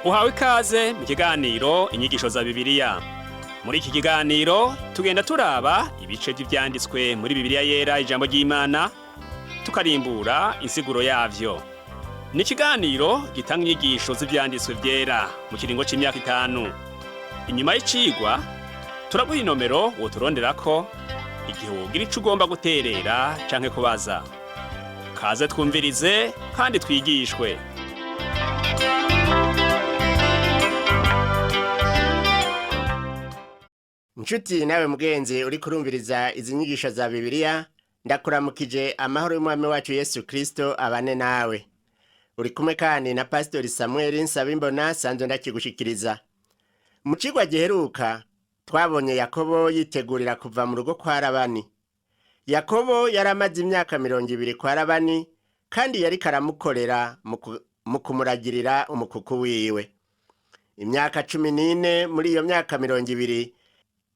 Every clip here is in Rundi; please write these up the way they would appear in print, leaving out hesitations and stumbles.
Uhawe ikaze mu kiganiro Inyigisho za Bibiliya. Muri iki kiganiro tugenda turaba ibice vy'ivyanditswe muri Bibiliya Yera, ijambo ry'Imana, tukarimbura insiguro yavyo. Ni ikiganiro gitanga inyigisho z'ivyanditswe vyera mu kiringo c'imyaka 5. Inyuma y'icigwa turaguha inomero woturonderako igihe wogira ico ugomba guterera canke kubaza. Kaze twumvirize kandi twigishwe. Nshuti nawe mugenzi uri kurumviriza izi nyigisho za Bibiliya, ndakuramukije amahoro y'Umwami wacu Yesu Kristo abane nawe. Uri kumwe kandi na Pastori Samuel Nsabimbona sanzwe ndakigushikiriza. Mu cigwa giheruka twabonye Yakobo yitegurira kuva mu rugo kwa Labani. Yakobo yari amaze imyaka 20 kwa Labani kandi yariko aramukorera mu kumuragirira umukuku wiwe. Imyaka 14 muri iyo myaka 20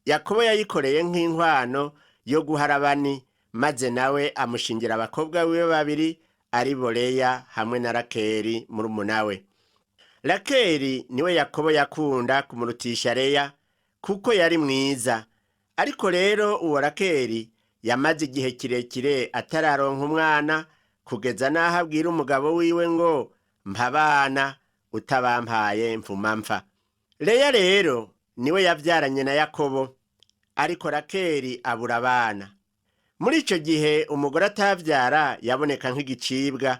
Yakobo yayikoreye nk'inkwano yo guha Labani, maze nawe amushingira abakobwa biwe babiri ari bo Leya hamwe na Rakeli murumuna we. Rakeli niwe Yakobo yakunda kumurutisha Leya kuko yari mwiza. Ariko rero uwo Rakeli yamaze igihe kirekire atararonka umwana, kugeza n'aho abwira umugabo wiwe ngo mpa abana, utabampaye mvuma mpfa. Leya rero niwe yavyaranye na Yakobo, ariko Rakeli abura abana. Muri ico gihe umugore atavyara yaboneka nk'igicibwa.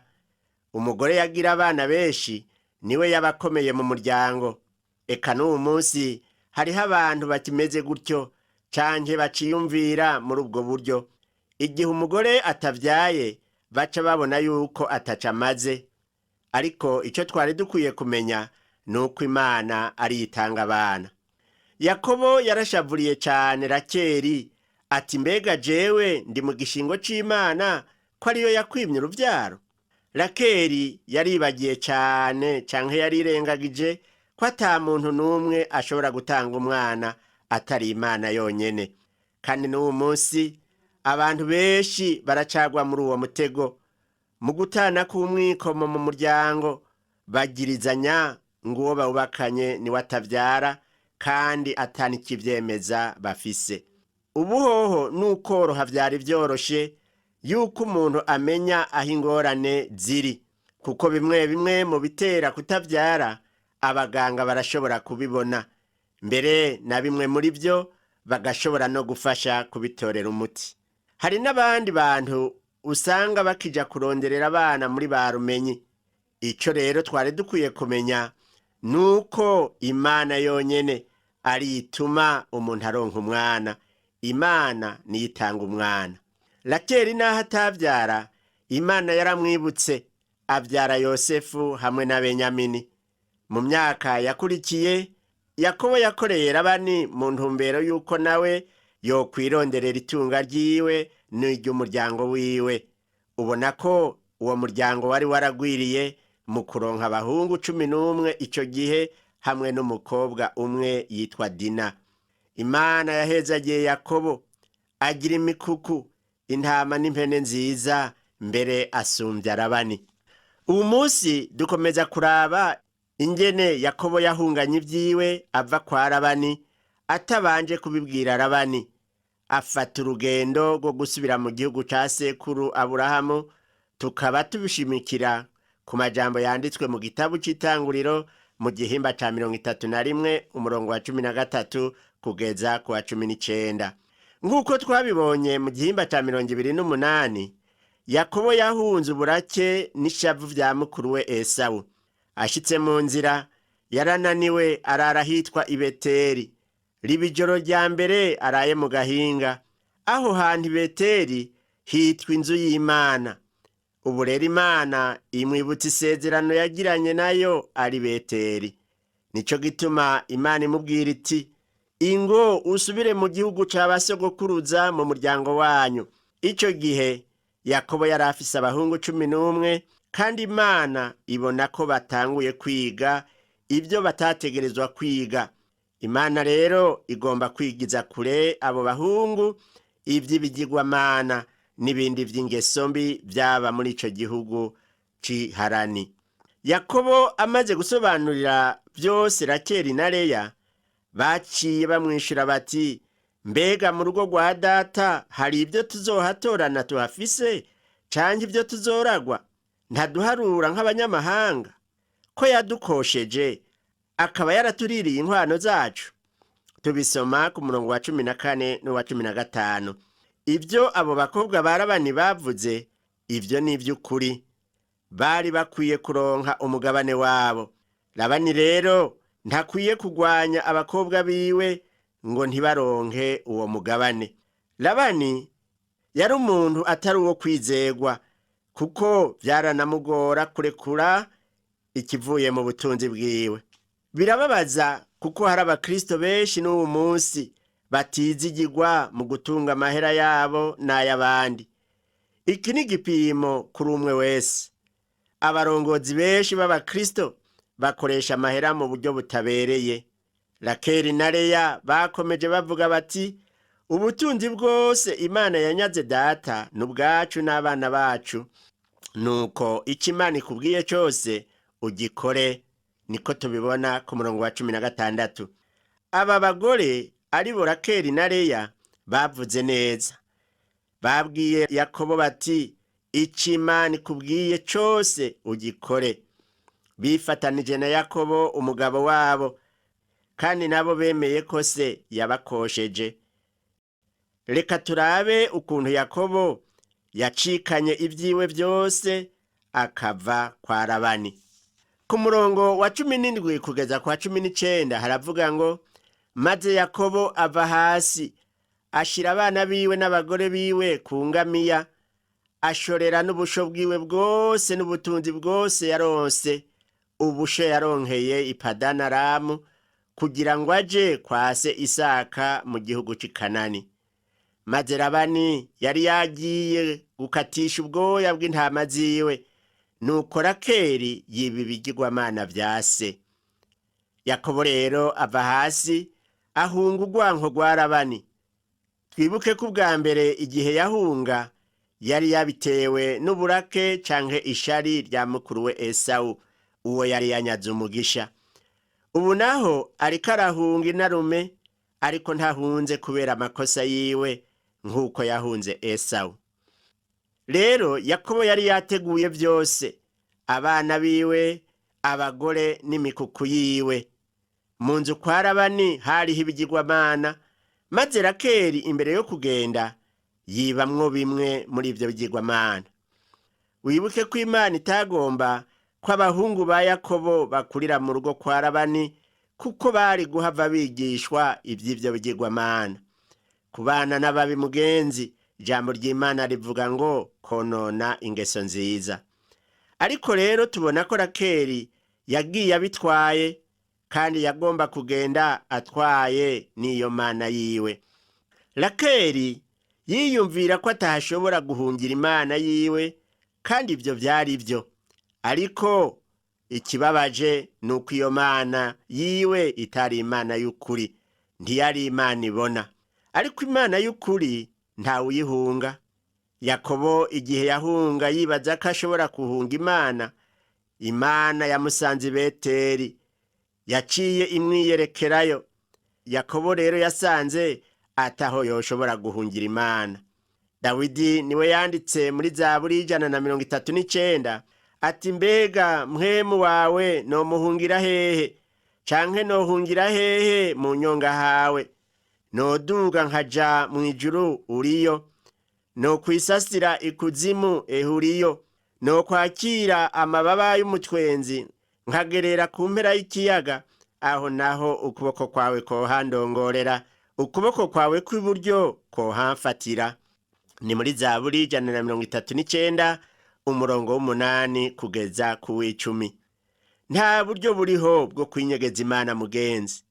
Umugore yagira abana benshi niwe yaba akomeye mu muryango. Eka n'uwu munsi hariho abantu bakimeze gutyo canke baciyumvira muri ubwo buryo. Igihe umugore atavyaye baca babona yuko ataco amaze. Ariko ico twari dukwiye kumenya ni uko Imana ariyo itanga abana. Yakobo yarashavuriye cane Rakeli ati mbega jewe ndi mu gishingo c'Imana ko ariyo yakwimye uruvyaro? Rakeli yaribagiye cane canke yarirengagije ko ata muntu n'umwe ashobora gutanga umwana atari Imana yonyene. Kandi n'uwu munsi abantu benshi baracagwa muri uwo mutego. Mu gutana k'umwikomo mu muryango bagirizanya ngo uwo bawubakanye niwe atavyara kandi atanikivyemeza bafise. Ubu hoho n'ukoroha vyari vyoroshe yuko umuntu amenya aho ingorane ziri, kuko bimwe bimwe mu bitera kutavyara abaganga barashobora kubibona, mbere na bimwe muri vyo bagashobora no gufasha kubitorera umuti. Hari n'abandi bantu usanga bakija kuronderera abana muri ba rumenyi. Ico rero twari dukwiye kumenya nuko Imana yonyene ari ituma umuntu aronka umwana. Imana niyo itanga umwana. Rakeli naho atavyara, Imana yaramwibutse avyara Yosefu hamwe na Benyamini. Mu myaka yakurikiye Yakobo yakoreye Labani mu ntumbero yuko nawe yokwironderera itunga ryiwe n'iry'umuryango wiwe. Ubona ko uwo muryango wari waragwiriye mu kuronka abahungu 11 ico gihe hamwe n'umukobwa umwe yitwa Dina. Imana yahezagiye Yakobo agira imikuku, intama n'impene nziza, mbere asumbya Labani. Uwu munsi dukomeza kuraba ingene Yakobo yahunganye ivyiwe ava kwa Labani atabanje kubibwira Labani. Afata urugendo rwo gusubira mu gihugu ca sekuru Aburahamu, tukaba tubishimikira ku majambo yanditswe mu gitabo c'Itanguriro mu gihimba ca 31 umurongo wa 13 kugeza ku wa 19. Nk'uko twabibonye mu gihimba ca 28, Yakobo yahunze uburake n'ishavu vya mukuru we Esawu. Ashitse mu nzira yarananiwe, arara ahitwa i Beteli. Riba ijoro rya mbere araye mu gahinga. Aho hantu i Beteli hitwa inzu y'Imana. Ubu rero Imana imwibutsa isezerano yagiranye nayo ari Beteli. Nico gituma Imana imubwira iti ingo usubire mu gihugu ca basogokuruza mu muryango wanyu. Ico gihe Yakobo yari afise abahungu 11, kandi Imana ibona ko batanguye kwiga ibyo batategerezwa kwiga. Imana rero igomba kwigiza kure abo bahungu ivy'ibigirwamana n'ibindi vy'ingeso mbi vyaba muri ico gihugu c'i Harani. Yakobo amaze gusobanurira byose Rakeli na Leya baciye bamwishyura bati: "Mbega mu rugo rwa data hari ibyo tuzohatorana tuhafise, canke ibyo tuzoragwa? Ntaduharura nk'abanyamahanga, ko yadukosheje akaba yaratuririye inkwano zacu?" Tubisoma ku murongo wa 14 n'uwa 15. Ibyo abo bakobwa ba Labani bavuze, ibyo ni iby'ukuri. Bari bakwiye kuronka umugabane wabo. Labani rero ntakwiye kugwanya abakobwa biwe ngo ntibaronke uwo mugabane. Labani yari umuntu atari uwo kwizegwa, kuko byaranamugora kurekura ikivuye mu butunzi bwiwe. Birababaza kuko hari abakristo benshi n'ubu munsi batizigirwa mu gutunga amahera yabo n'ay'abandi. Iki ni igipimo kuri umwe wese. Abarongozi benshi b'abakristo bakoresha amahera mu buryo butabereye. Rakeli na Leya bakomeje bavuga bati: "Ubutunzi bwose Imana yanyaze data ni ubwacu n'abana bacu. Nuko icyo Imana ikubwiye cyose ugikore." Niko tubibona ku murongo wa 16. Aba bagore ari bo Rakeli na Leya bavuze neza. Babwiye Yakobo bati: "Icyo Imana ikubwiye cyose ugikore." Bifatanije na Yakobo umugabo wabo, kandi nabo bemeye ko se yabakosheje. Reka turabe ukuntu Yakobo yacikanye ibyiwe byose akava kwa Labani. Ku murongo wa 17 kugeza kwa 19 haravuga ngo: "Maze Yakobo ava hasi, ashira abana biwe n'abagore biwe ku ngamiya, ashorera n'ubusho bwiwe bwose n'ubutunzi bwose yaronse, ubusho yaronkeye Ipadanaramu, kugira ngo aje kwa se Isaka mu gihugu cy'i Kanani. Maze Labani yari yagiye gukatisha ubwoya bw'intama ziwe. Nuko Rakeli yiba ibigirwamana vya se." Yakobo rero ava hasi ahunga urwanko rwa Labani. Twibuke ko ubwa mbere igihe yahunga yari yabitewe n'uburake canke ishari rya mukuru we Esawu, uwo yari yanyaze umugisha. Ubu naho ariko arahunga inarume, ariko ntahunze kubera amakosa yiwe nk'uko yahunze Esawu. Rero Yakobo yari yateguye byose: abana biwe, abagore n'imikuku yiwe. Mu nzu kwa Labani hariho ibigirwamana, maze Rakeli imbere yo kugenda yibamwo bimwe muri ibyo bigirwamana. Wibuke ko Imana itagomba ko abahungu ba Yakobo bakurira mu rugo kwa Labani, kuko bari guhava bigishwa iby'ibyo bigirwamana. Kubana n'ababi, mugenzi, ijambo ry'Imana rivuga ngo konona ingeso nziza. Ariko rero tubona ko Rakeli yagiye abitwaye, kandi yagomba kugenda atwaye n'iyo mana yiwe. Rakeli yiyumvira ko atashobora guhungira Imana yiwe, kandi ibyo byari byo. Ariko ikibabaje ni uko iyo mana yiwe itari Imana y'ukuri, ntiyari Imana ibona. Ariko Imana y'ukuri ntawuyihunga. Yakobo igihe yahunga yibaza ko ashobora guhunga Imana, Imana yamusanze i Beteri, yaciye imwiyerekerayo. Yakobo rero yasanze ataho yoshobora guhungira Imana. Dawidi niwe yanditse muri Zaburi 139 ati: "Mbega mpwemu wawe nomuhungira hehe, canke nohungira hehe mu nyonga hawe? Noduga nkaja mu ijuru, uriyo; nokwisasira ikuzimu, ehuriyo; nokwakira amababa y'umutwenzi nkagerera ku mpera y'ikiyaga, aho naho ukuboko kwawe kohandongorera, ukuboko kwawe kw'iburyo kohamfatira." Ni muri Zaburi 139, umurongo w'8 kugeza ku w'10. Nta buryo buriho bwo kwinyegeza Imana, mugenzi,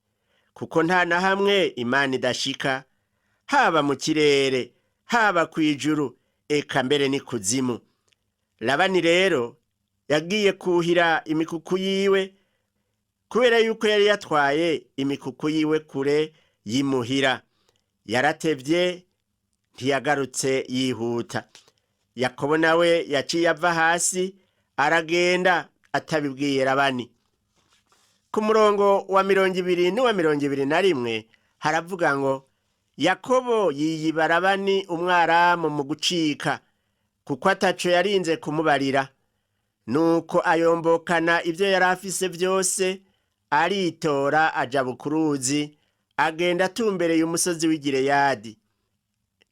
kuko nta na hamwe Imana idashika, haba mu kirere, haba ku ijuru, eka mbere ni kuzimu. Labani rero yagiye kuhira imikuku yiwe, kubera yuko yari yatwaye imikuku yiwe kure yimuhira. Yaratevye, ntiyagarutse yihuta. Yakobo nawe yaciye ava hasi aragenda atabibwiye Labani. Ku murongo wa 20 n'uwa 21 haravuga ngo: Yakobo yiyiba Labani Umwaramu mu gucika, kuko ataco yarinze kumubarira. Nuko ayombokana ibyo yari afise byose, aritora aja bukuruzi, agenda atumbereye umusozi w'Igileyadi.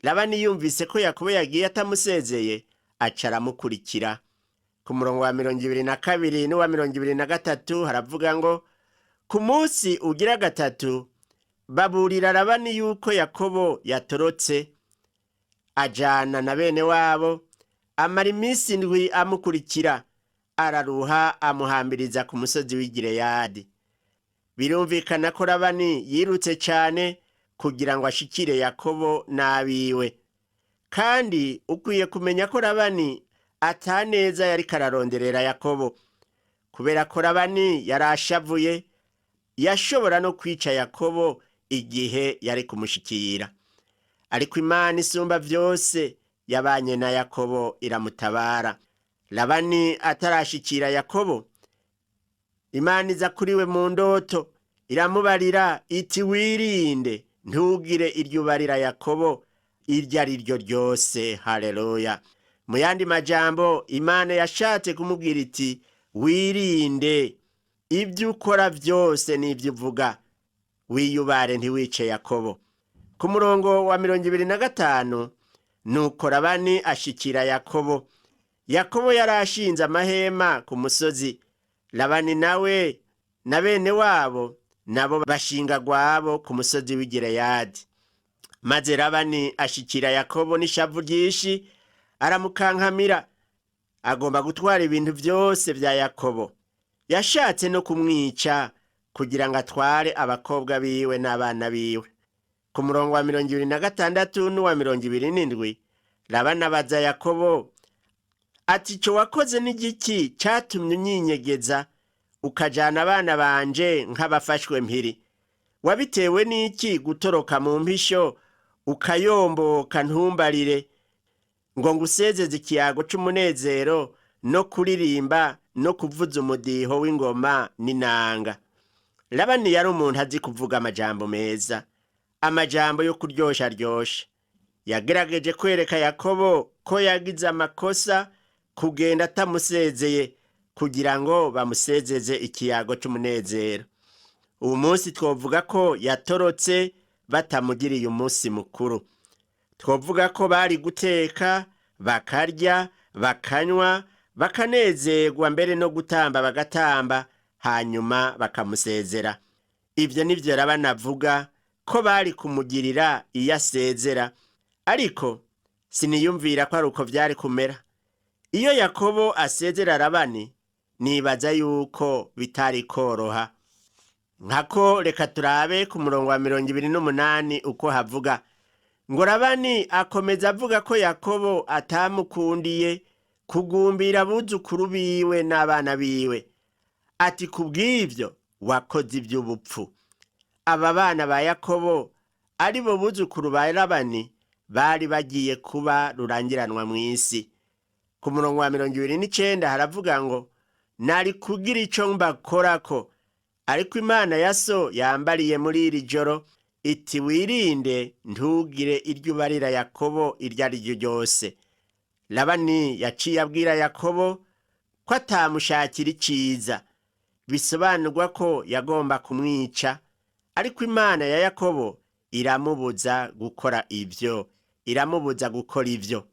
Labani yumvise ko Yakobo yagiye atamusezeye, aca aramukurikira. Ku murongo wa 22 n'uwa 23 haravuga ngo: Ku munsi ugira gatatu baburira Labani yuko Yakobo yatorotse, ajana na bene wabo, amara iminsi 7 amukurikira, araruha amuhambiriza ku musozi w'Igileyadi. Birumvikana ko Labani yirutse cyane kugira ngo ashikire Yakobo n'abiwe. Kandi ukwiye kumenya ko Labani ataneza yari kararonderera Yakobo. Kubera ko Labani yari ashavuye, yashobora no kwica Yakobo igihe yari kumushikira. Ariko Imana isumba byose yabanye na Yakobo iramutabara. Labani atarashikira Yakobo, Imana iza kuri we mu ndoto iramubarira iti: wirinde ntugire iryo ubarira Yakobo iryo ari ryo ryose. Haleluya! Mu yandi majambo, Imana yashatse kumubwira iti: wirinde ibyo ukora byose n'ibyo uvuga, wiyubare ntiwice Yakobo. Ku murongo wa 25, nuko Labani ashikira Yakobo. Yakobo yari ashinze amahema ku musozi, Labani nawe na bene wabo nabo bashinga gwabo ku musozi w'Igileyadi. Maze Labani ashikira Yakobo n'ishavu ryinshi, aramukankamira, agomba gutwara ibintu byose bya Yakobo. Yashatse no kumwica kugira ngo atware abakobwa biwe n'abana biwe. Ku murongo wa 26 n'uwa 27, Labani abaza Yakobo ati: ico wakoze n'igiki catumye unyinyegeza ukajana abana banje nk'abafashwe mpiri? Wabitewe n'iki gutoroka mu mpisho ukayomboka ntumbarire, ngo ngusezeze ikiyago c'umunezero no kuririmba no kuvuza umudiho w'ingoma n'inanga? Labani yari umuntu azi kuvuga amajambo meza, amajambo yo kuryosha ryosha. Yagerageje kwereka Yakobo ko yagize amakosa kugenda atamusezeye, kugira ngo bamusezeze ikiyago c'umunezero. Ubu munsi twovuga ko yatorotse batamugiriye umunsi mukuru. Twovuga ko bari guteka, bakarya, bakanywa, bakanezerwa, mbere no gutamba bagatamba, hanyuma bakamusezera. Ibyo nivyo Labani avuga ko bari kumugirira iyo asezera, ariko siniyumvira ko ari uko vyari kumera. Iyo Yakobo asezera Labani, nibaza yuko bitari koroha. Nkako reka turabe ku murongo wa 28 uko havuga ngo: Labani akomeza avuga ko Yakobo atamukundiye kugumbira abuzukuru biwe n'abana biwe, ati: kubw'ivyo wakoze ivy'ubupfu. Aba bana ba Yakobo ari bo buzukuru ba Labani bari bagiye kuba rurangiranwa mw'isi. Ku murongo wa 29 haravuga ngo: nari kugira ico mbakorako, ariko Imana ya so yambariye muri iri joro iti: wirinde ntugire iryo ubarira Yakobo iryo ari ryo ryose. Labani yaciye abwira Yakobo ko atamushakira iciza, bisobanurwa ko yagomba kumwica, ariko Imana ya Yakobo iramubuza gukora ivyo, iramubuza gukora ivyo.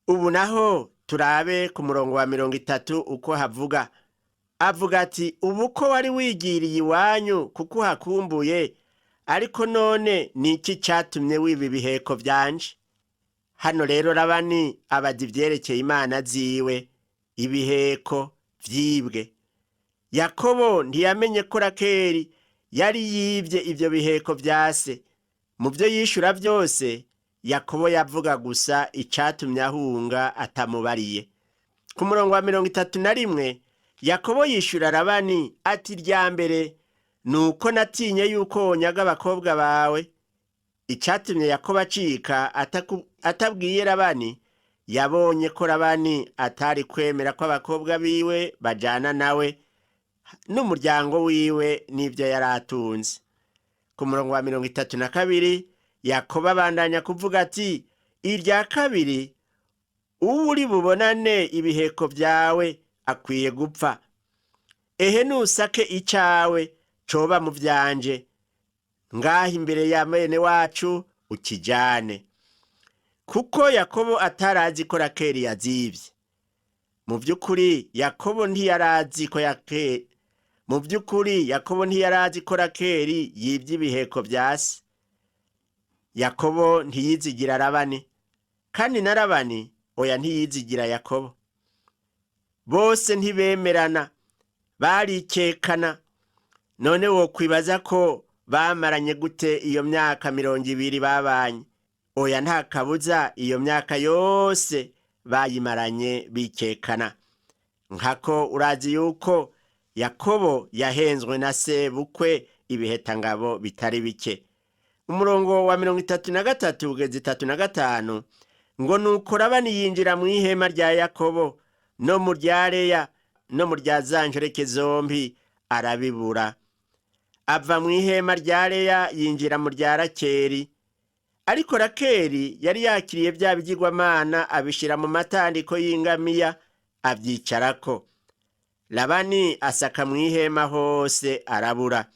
Ubu naho turabe ku murongo wa 30 uko havuga. Avuga ati: ubu ko wari wigiriye iwanyu kuko uhakumbuye, ariko none ni iki catumye wiba ibiheko vyanje? Hano rero Labani abaza ivyerekeye imana ziwe, ibiheko vyibwe. Yakobo ntiyamenye ko Rakeli yari yivye ivyo biheko vya se. Mu vyo yishura vyose, Yakobo yavuga gusa icatumye ahunga atamubariye. Ku murongo wa 31, Yakobo yishura Labani ati: irya mbere nuko natinye yuko wonyaga abakobwa bawe. Icatumye Yakobo acika atabwiye Labani, yabonye ko Labani atari kwemera ko abakobwa biwe bajana nawe. n'umuryango wiwe n'ibyo yari atunze. Ku murongo wa 32, Yakobo abandanya kuvuga ati: "Irya kabiri, uwo uri bubonane ibiheko byawe akwiye gupfa. Ehe, nusake icawe coba mu vyanje ngaha imbere ya mwene wacu, ukijane." Kuko Yakobo atarazi ko Rakeli yazivye. Mu by'ukuri Yakobo ntiyarazi ko yake mu by'ukuri Yakobo ntiyarazi ko Rakeli yibye ibiheko vya se. Yakobo ntiyizigira Labani, kandi na Labani oya, ntiyizigira Yakobo. Bose ntibemerana, barikekana. None wokwibaza ko bamaranye gute iyo myaka 20 babanye? Oya, nta kabuza, iyo myaka yose bayimaranye bikekana. Nkako urazi yuko Yakobo yahenzwe na sebukwe ibihetangabo bitari bike. Umurongo wa 33 kugeza 35 ngo: "Nuko Labani yinjira mu ihema rya Yakobo no mu rya Leya no mu rya za nshoreke zombi, arabibura. Ava mu ihema rya Leya, yinjira mu rya Rakeri. Ariko Rakeri yari yakiriye bya bigirwamana, abishyira mu matandiko y'ingamiya, abyicarako. Labani asaka mu ihema hose, arabura.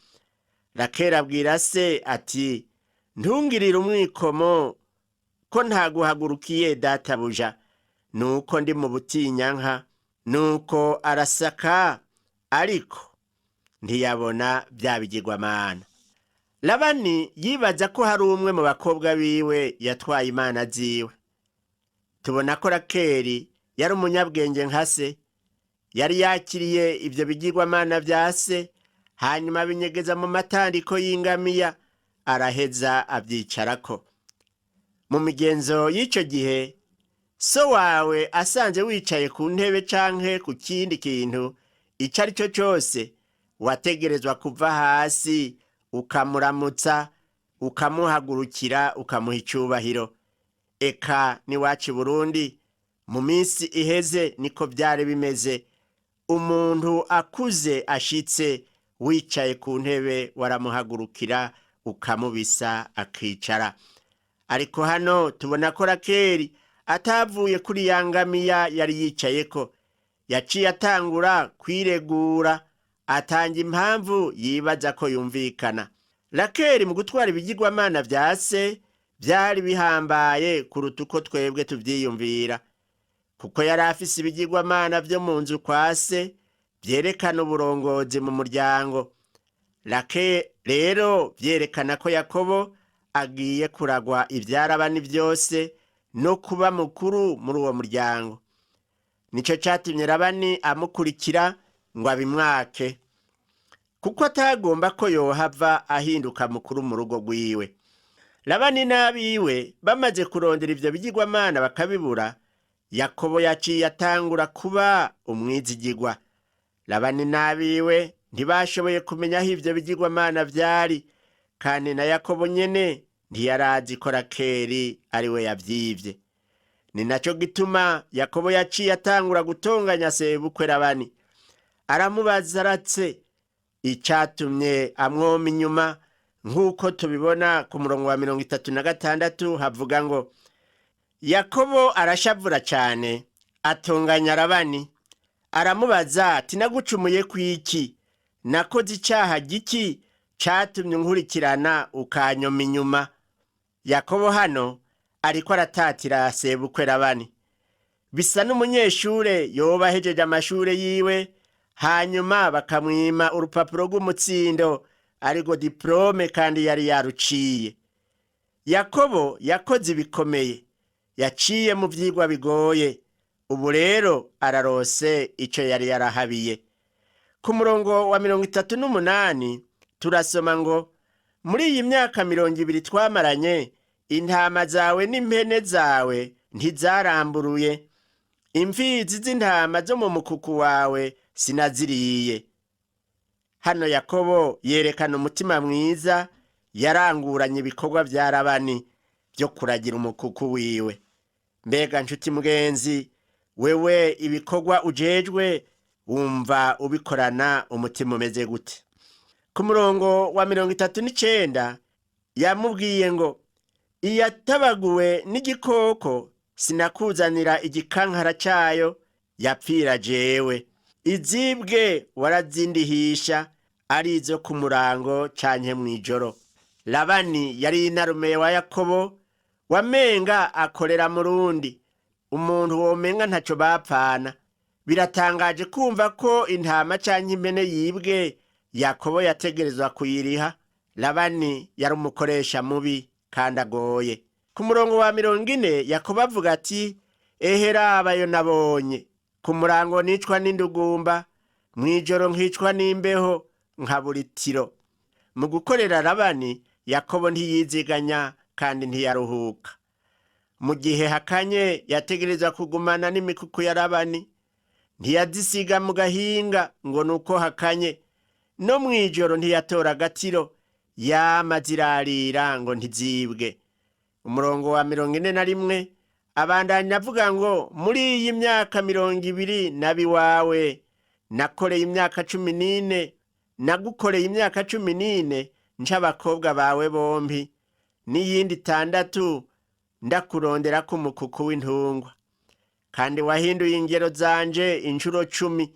Rakeri abwira se ati: 'Ntungirire umwikomo ko ntaguhagurukiye databuja, nuko ndi mu butinyanka.' Nuko arasaka, ariko ntiyabona bya bigirwamana. Labani yibaza ko hari umwe mu bakobwa biwe yatwaye imana ziwe. Tubona ko Rakeri yari umunyabwenge nka se. Yari yakiriye ibyo bigirwamana bya se, hanyuma abinyegeza mu matandiko y'ingamiya, araheza abyicarako. Mu migenzo y'icyo gihe, so wawe asanze wicaye ku ntebe canke ku kindi kintu icyo ari cyo cyose, wategerezwa kuva hasi ukamuramutsa, ukamuhagurukira, ukamuha icyubahiro. Eka n'iwacu i Burundi mu minsi iheze niko byari bimeze. Umuntu akuze ashitse wicaye ku ntebe, waramuhagurukira, ukamubisa akicara. Ariko hano tubona ko Rakeri atavuye kuri ya ngamiya yari yicayeko. Yaciye atangura kwiregura, atanga impamvu yibaza ko yumvikana. Rakeri mu gutwara ibigirwamana vya se byari bihambaye kuruta uko twebwe tuvyiyumvira, kuko yari afise ibigirwamana vyo mu nzu kwa se vyerekana uburongozi mu muryango. Rake rero vyerekana ko Yakobo agiye kuragwa ivyarabani vyose no kuba mukuru muri uwo muryango. Nico catumye Labani amukurikira ngo abimwake, kuko atagomba ko yohava ahinduka mukuru mu rugo rwiwe. Labani n'abiwe bamaze kurondera ivyo bigirwamana bakabibura, Yakobo yaciye atangura kuba umwizigirwa. Labani n'abiwe ntibashoboye kumenya aho ivyo bigirwamana vyari, kandi na Yakobo nyene ntiyarazi ko Rakeri ari we yavyivye. Ni naco gituma Yakobo yaciye atangura gutonganya sebukwe Labani. Aramubaza aratse icatumye amwoma inyuma, nk'uko tubibona ku murongo wa 36, havuga ngo: "Yakobo arashavura cyane, atonganya Labani, aramubaza ati: 'Nagucumuye ku iki? Nakoze icyaha giki cyatumye unkurikirana ukanyoma inyuma?'" Yakobo hano ariko aratatira sebukwe Labani. Bisa n'umunyeshure yoba ahejeje amashure yiwe, hanyuma bakamwima urupapuro rw'umutsindo, ariko diplome, kandi yari yaruciye. Yakobo yakoze ibikomeye, yaciye mu vyigwa bigoye. Ubu rero ararose ico yari yarahabiye. Ku murongo wa 38 turasoma ngo: "Muri iyi myaka 20 twamaranye, intama zawe n'impene zawe ntizaramburuye, imfizi z'intama zo mu mukuku wawe sinaziriye." Hano Yakobo yerekana umutima mwiza. Yaranguranye ibikorwa vya Labani byo kuragira umukuku wiwe. Mbega nshuti mugenzi, wewe ibikorwa ujejwe Wumva ubikorana umutima umeze gute? Ku murongo wa 39 yamubwiye ngo: "Iyatabaguwe n'igikoko sinakuzanira igikankara cyayo, yapfira jewe. Izibwe warazindihisha, ari izo ku murango canke mw'ijoro." Labani yari inarume wa Yakobo, wamenga akorera mu rundi umuntu, womenga ntaco bapfana. Biratangaje kumva ko intama canke impene yibwe Yakobo yategerezwa kuyiriha. Labani yari umukoresha mubi kandi agoye. Ku murongo wa 40 Yakobo avuga ati: "Ehera ayo nabonye ku murango nicwa n'indugumba, mw'ijoro nkicwa n'imbeho, nkabura itiro." Mu gukorera Labani, Yakobo ntiyiziganya kandi ntiyaruhuka. Mu gihe hakanye yategerezwa kugumana n'imikuku ya Labani, ntiyazisiga mu gahinga ngo nuko hakanye. No mw'ijoro ntiyatora agatiro, yama zirarira ngo ntizibwe. Umurongo wa 41 abandanya avuga ngo: "Muri iyi myaka 20 nabiwawe nakoreye imyaka 14, nagukoreye imyaka 14 nca abakobwa bawe bombi, n'iyindi 6 ndakurondera ko umukuku w'intungwa, kandi wahinduye ingero zanje inshuro 10."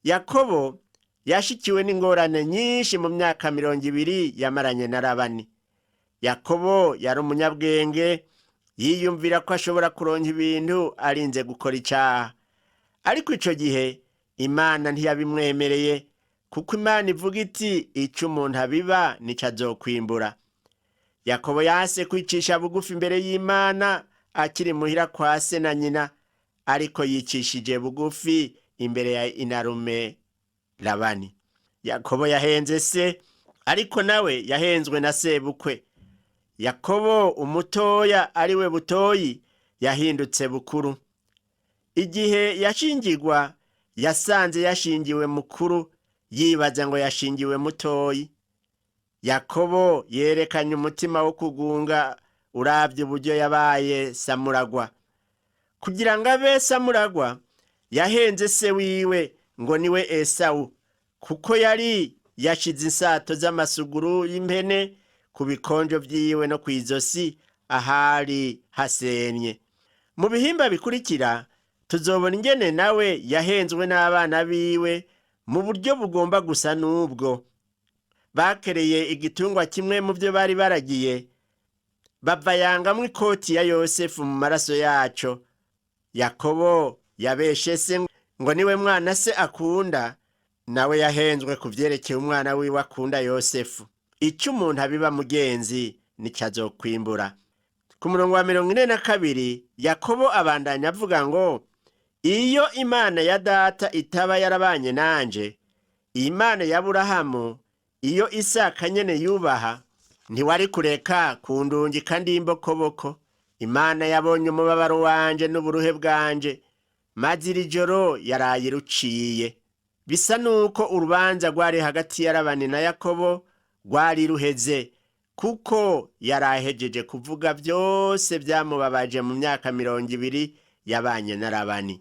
Yakobo yashikiwe n'ingorane nyinshi mu myaka 20 yamaranye na Labani. Yakobo yari umunyabwenge, yiyumvira ko ashobora kuronka ibintu arinze gukora icyaha, ariko ico gihe Imana ntiyabimwemereye, kuko Imana ivuga iti: "Icyo umuntu abiba nico azokwimbura." Yakobo yanse kwicisha bugufi imbere y'Imana akiri muhira kwa se na nyina, ariko yicishije bugufi imbere ya inarume Labani. Yakobo yahenze se, ariko nawe yahenzwe na sebukwe. Yakobo umutoya, ariwe Butoyi, yahindutse Bukuru. Igihe yashingirwa yasanze yashingiwe mukuru, yibaza ngo yashingiwe mutoyi. Yakobo yerekanye umutima wo kugunga urabye uburyo yabaye samuragwa. Kugira ngo abe samuragwa yahenze se wiwe ngo niwe Esawu, kuko yari yashize insato z'amasuguru y'impene ku bikonjo vyiwe no kw'izosi ahari hasenye. Mu bihimba bikurikira tuzobona ingene nawe yahenzwe n'abana biwe mu buryo bugomba gusa n'ubwo. Bakereye igitungwa kimwe mu byo bari baragiye, bavayangamwo ikoti ya Yosefu mu maraso yaco. Yakobo yabeshe se ngo niwe mwana se akunda, nawe yahenzwe ku vyerekeye umwana wiwe akunda Yosefu. Icyo umuntu abiba, mugenzi, nico azokwimbura. Ku murongo wa 42 Yakobo abandanya avuga ngo: "Iyo Imana ya data itaba yarabanye nanje, Imana ya Burahamu iyo Isaka nyene yubaha, ntiwari kureka kundungika ndi imbokoboko. Imana yabonye umubabaro wanje n'uburuhe bwanje, maze iri joro yaraye iruciye." Bisa nuko urubanza rwari hagati ya Labani na Yakobo rwari ruheze, kuko yarahejeje kuvuga byose byamubabaje mu myaka 20 yabanye na Labani.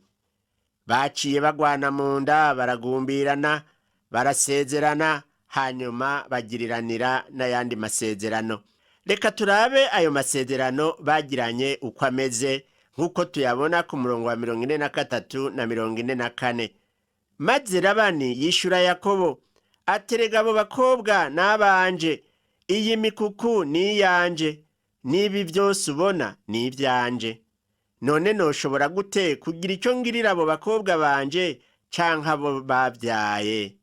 Baciye bagwana mu nda, baragumbirana, barasezerana, hanyuma bagiriranira n'ayandi masezerano. Reka turabe ayo masezerano bagiranye uko ameze, nk'uko tuyabona ku murongo wa 43 na 44. Maze Labani yishura Yakobo aterega: "Abo bakobwa n'abanje, iyi mikuku ni iyanje, n'ibi byose ubona ni ibyanje. None noshobora gute kugira icyo ngirira abo bakobwa banje canke abo babyaye?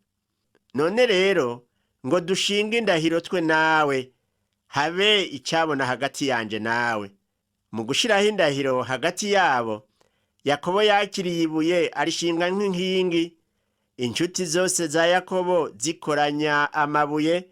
None rero ngo dushinge indahiro twe nawe, habe icyabona hagati yanje nawe." Mu gushiraho indahiro hagati yabo, Yakobo yakiriye ibuye arishinga nk'inkingi. Inshuti zose za Yakobo zikoranya amabuye,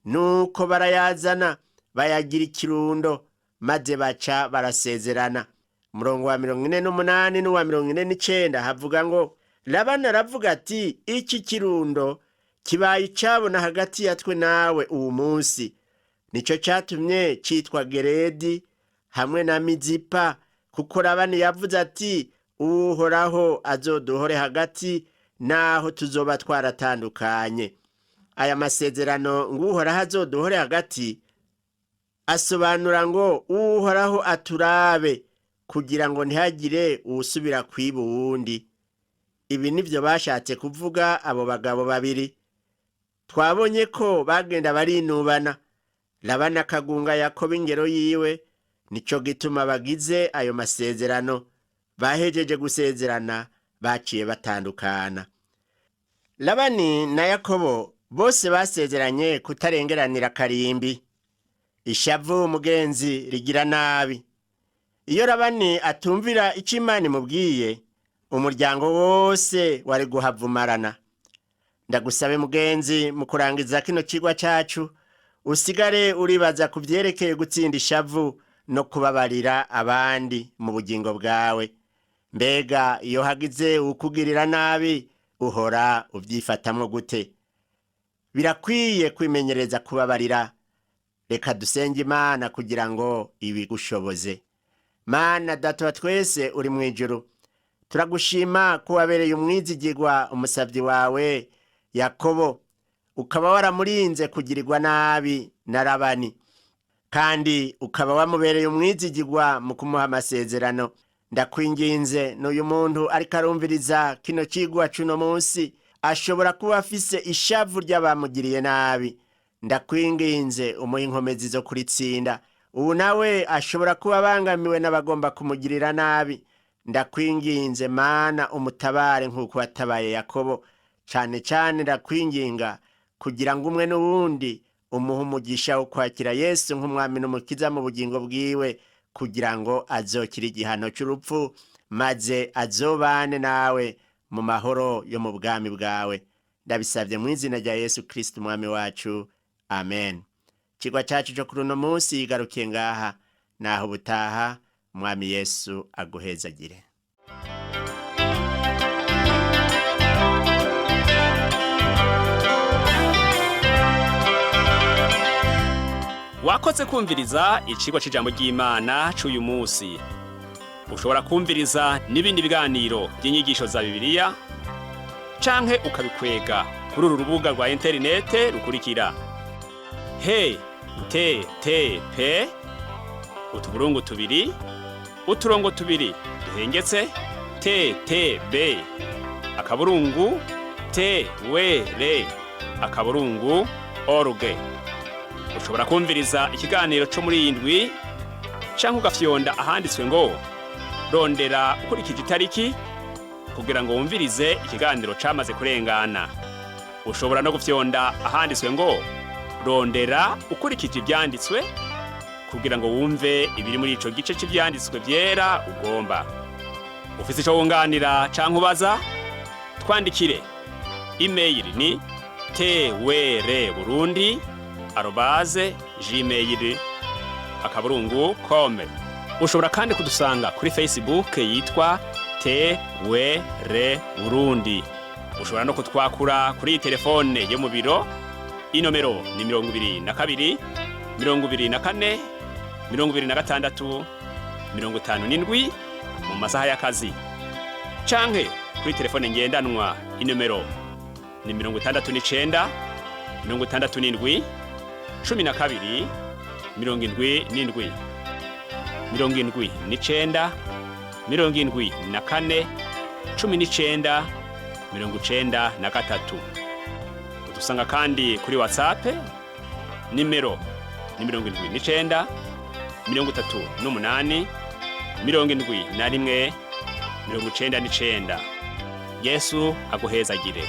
nuko barayazana bayagira ikirundo, maze baca barasezerana. Umurongo wa 48 n'uwa 49 havuga ngo: Labani aravuga ati: "Iki kirundo kibaye icabona hagati ya twe nawe uwu munsi." Nico catumye citwa Geredi hamwe na Mizipa, kuko Labani yavuze ati: "Uhoraho azoduhore hagati." naho tuzoba twaratandukanye. Aya masezerano ngo Uhoraho azoduhore hagati asobanura ngo Uhoraho aturabe kugira ngo ntihagire uwusubira kwiba uwundi. Ibi nivyo bashatse kuvuga abo bagabo babiri. Twabonye ko bagenda barinubana. Labani akagunga Yakobo ingero yiwe, nico gituma bagize ayo masezerano. Bahejeje gusezerana baciye batandukana. Labani na Yakobo bose basezeranye kutarengeranira karimbi. Ishavu mugenzi rigira nabi. Iyo Labani atumvira ico Imana imubwiye, umuryango wose wari guhavumarana. Ndagusabe mugenzi, mu kurangiza kino cigwa cacu, usigare uribaza ku vyerekeye gutsinda ishavu no kubabarira abandi mu bugingo bwawe. Mbega iyo hagize ukugirira nabi, uhora uvyifatamwo gute? Birakwiye kwimenyereza kubabarira. Reka dusenge Imana kugira ngo ibigushoboze. Mana Data wa twese uri mu ijuru, turagushima ko wabereye umwizigirwa umusavyi wawe Yakobo, ukaba waramurinze kugirirwa nabi na Labani, kandi ukaba wamubereye umwizigirwa mu kumuha amasezerano. Ndakwinginze n'uyu muntu ariko arumviriza kino cigwa c'uno munsi, ashobora kuba afise ishavu ry'abamugiriye nabi. Ndakwinginze umuhe inkomezi zo kuritsinda. Ubu nawe ashobora kuba abangamiwe n'abagomba kumugirira nabi. Ndakwinginze Mana umutabare nk'uko watabaye Yakobo. Cane cane ndakwinginga kugira ngo umwe n'uwundi umuhe umugisha wo kwakira Yesu nk'umwami n'umukiza mu bugingo bwiwe, kugira ngo azokire igihano c'urupfu, maze azobane nawe mu mahoro yo mu bwami bwawe. Ndabisabye mu izina rya Yesu Kristo umwami wacu, amen. Ikigwa cacu co kuri uno munsi yigarukiye ngaha. Naho ubutaha, umwami Yesu aguhezagire. Wakoze kumviriza icigwa c'ijambo ry'Imana c'uyu munsi. Ushobora kumviriza n'ibindi biganiro by'inyigisho za Bibiliya canke ukabikwega kuri uru rubuga rwa interinete rukurikira: he t t p utuburungu tubiri uturongo tubiri duhengetse t t b akaburungu t w r akaburungu org. Ushobora kumviriza ikiganiro cyo muri iyi ndwi canke ugafyonda ahanditswe ngo rondera ukurikije itariki kugira ngo wumvirize ikiganiro camaze kurengana. Ushobora no gufyonda ahanditswe ngo rondera ukurikije ivyanditswe kugira ngo wumve ibiri muri ico gice c'ivyanditswe vyera ugomba. Ufise ico wunganira canke ubaza, twandikire. Email ni twr burundi arobase gmail akaburungu com. Ushobora kandi kudusanga kuri Facebook yitwa TWR Burundi. Ushobora no kutwakura kuri iyi telefone yo mu biro. Inomero ni 22 24 26 57 mu masaha y'akazi, canke kuri telefone ngendanwa inomero ni 69 67 12 77 79 74 19 93. Udusanga kandi kuri WhatsApp, nimero ni 79 38 71 99. Yesu aguhezagire.